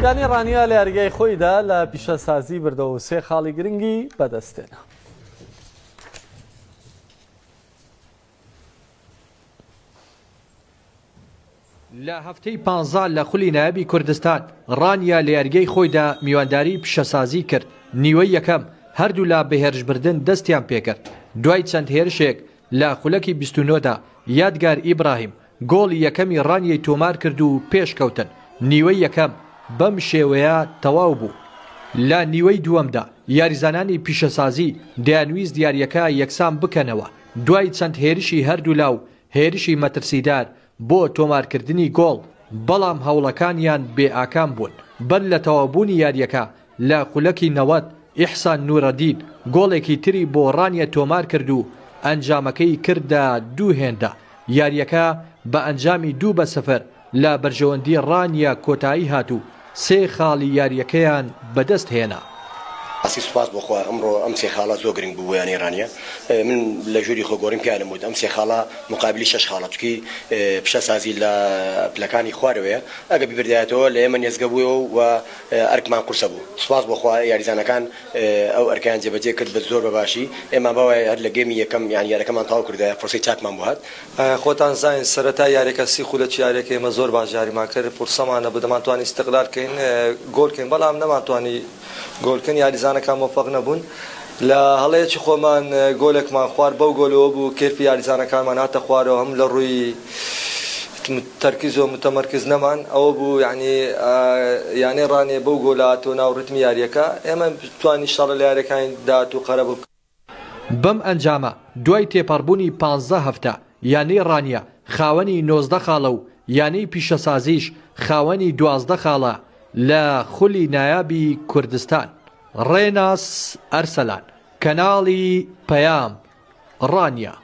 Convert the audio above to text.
یانەی ڕانیە لە یاریگای خۆیدا لە پیشەسازی بردەوە و سێ خاڵی گرنگی بەدەستێنا. لە هەفتەی پانزە لە خولی نایابی کوردستان، ڕانیە لە یاریگەی خۆیدا میوانداری پیشەسازی کرد، نیوەی یەکەم هەردوولا بە هێرشبردن دەستیان پێکرد، دوای چەند هێرشێک لە خولەکی 29 دا یادگار ئیبراهیم گۆڵی یەکەمی ڕانیەی تۆمارکرد و پێشکەوتن، نیوەی یەکەم بەم شێوەیە تەواو بوو. لە نیوەی دووەمدا یاریزانانی پیشەسازی دەیانویست یارییەکە یەکسان بکەنەوە، دوای چەند هێرشی هەردوولا و هێرشی مەترسیدار بۆ تۆمارکردنی گۆڵ، بەڵام هەوڵەکانیان بێ ئاکام بوون. بەر لە تەواوبوونی یارییەکە لە خولەکی 90 ئیحسان نورەدین گۆڵێکی تری بۆ ڕانیە تۆمارکرد و ئەنجامەکەی کردە دوو هێندە، یارییەکە بە ئەنجامی دوو بە سفر لە بەرژەوەندی ڕانیە کۆتایی هات و سێ خاڵی یارییەکەیان بەدەست هێنا. ڕاستی سوپاس بۆ خوا ئەمڕۆ ئەم سێ خاڵە زۆر گرنگ بوو بۆ یانەی ڕانیە من لە ژووری خۆ گۆڕیم پیانم وت ئەم سێ خاڵە مقابلی شەش خاڵە چونکی پشە سازی لە پلەکانی خوارەوەیە ئەگە بیبردایەتەوە لە ئێمە نێزگە بوویەوە و ئەرکمان قورسە بوو سوپاس بۆ خوا یاریزانەکان ئەو ئەرکەیان جێبەجێ کرد بە زۆر بە باشی ئێمە باوایە هەر لە گێمی یەکەم یانی یارەکەمان تەواو کردایە فرسەی چاکمان بۆ هات. خۆتان زانین سەرەتای یاریەکە سی خولەکی یاریەکە ئێمە زۆر باش یاریمان کرد فرسەمان نەبوو دەمانتوانی ئیستقلال کەین گۆل کەین بەڵام نەمانتوانی گۆل کەین یاریزانەکان مۆفەق نەبوون لە هەڵەیەکی خۆمان گۆلێکمان خوارد بەو گۆلەوە بوو کێفی یاریزانەکانمان هاتە خوارەوە هەم لە ڕووی تەرکیز و متەمەرکز نەمان ئەوە بوو یعنی یانەی ڕانیە بەو گۆلە هاتەوە ناو ڕیتمی یاریەکە ئێمە توانی شەڕە لە یاریەکانی داهاتوو قەرەبوو بکەین. بەم ئەنجامە دوای تێپەڕبوونی پانزە هەفتە یانەی ڕانیە خاوەنی 19 خاڵە و یانەی پیشەسازیش خاوەنی 12 خاڵە لە خولی نایابی کوردستان. ڕێناس ئەرسەلان، کەناڵی پەیام، ڕانیە.